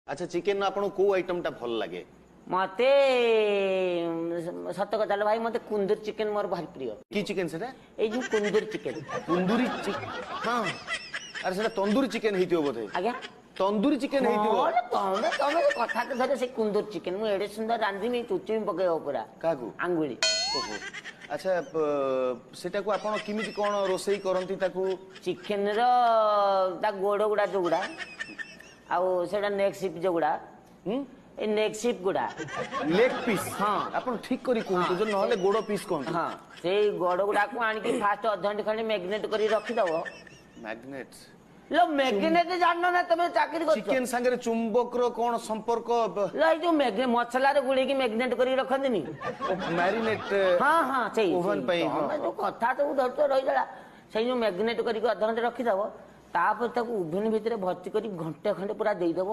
ଆଚ୍ଛା, ଚିକେନ ଆପଣଙ୍କୁ କୋଉ ଆଇଟମ ଟା ଭଲ ଲାଗେ? ମତେ ସତ କଥା ହେଲା ଭାଇ, ମତେ କୁନ୍ଦୁରି ଚିକେନ ମୋର ଭାରି ପ୍ରିୟ। କି ଚିକେନ ସେଟା? ଏଇ ଯୋଉ କୁନ୍ଦୁରି ଚିକେନ। କୁନ୍ଦୁରି? ହଁ। ଆରେ, ସେଟା ତନ୍ଦୁରୀ ଚିକେନ ହେଇଥିବ ବୋଧେ। ଆଜ୍ଞା? ତନ୍ଦୁରୀ ଚିକେନ ହେଇଥିବ। ତମେ ତମେ କଥା ତ ଧରେ, ସେ କୁନ୍ଦୁରି ଚିକେନ ମୁଁ ଏଡେ ସୁନ୍ଦର ରାନ୍ଧିବି, ଚୁଚୁମି ପକେଇବ ପୁରା। କାହାକୁ? ଆଙ୍ଗୁଳି। ଓହୋ, ଆଚ୍ଛା, ସେଟାକୁ ଆପଣ କେମିତି କଣ ରୋଷେଇ କରନ୍ତି ତାକୁ? ଚିକେନର ତା ଗୋଡ ଗୁଡା ଯୋଉଗୁଡା, ଆଉ ସେଟା ନେକ୍ ସିପ୍ ଯୋଉଗୁଡା, ଏଇ ନେକ୍ ସିପ୍ ଗୁଡା। Leg piece. ହଁ। ଆପଣ ଠିକ କରି କୁହନ୍ତୁ, ଯୋଉ ନହେଲେ ଗୋଡ ପିସ୍ କୁହନ୍ତୁ। ହଁ, ସେଇ ଗୋଡ ଗୁଡାକୁ ଆଣିକି ଫାଷ୍ଟ ଅଧଘଣ୍ଟେ ଖଣ୍ଡେ ମ୍ୟାଗନେଟ କରି ରଖିଦବ। ମ୍ୟାଗ୍ନେଟ? ଲୋ, ମ୍ୟାଗନେଟ ଜାଣିନ ନା? ତମେ ଚାକିରି କରୁଛ। ଚିକେନ ସାଙ୍ଗରେ ଚୁମ୍ବକର କଣ ସମ୍ପର୍କ? ଲୋ, ଏଇ ଯୋଉ ମସଲାରେ ଗୋଳେଇକି ମ୍ୟାଗନେଟ କରିକି ରଖନ୍ତିନି? ମ୍ୟାରିନେଟ। ହଁ, ସେଇ ଓଭେନ ପାଇଁ। ତମେ ଯୋଉ କଥା ସବୁ ଧରୁଛ ରହିଗଲା। ସେଇ ଯୋଉ ମ୍ୟାଗନେଟ କରିକି ଅଧଘଣ୍ଟେ ରଖିଦବ, ତାପରେ ତାକୁ ଓଭେନ ଭିତରେ ଭର୍ତ୍ତି କରି ଘଣ୍ଟେ ଖଣ୍ଡେ ପୁରା ଦେଇଦବ।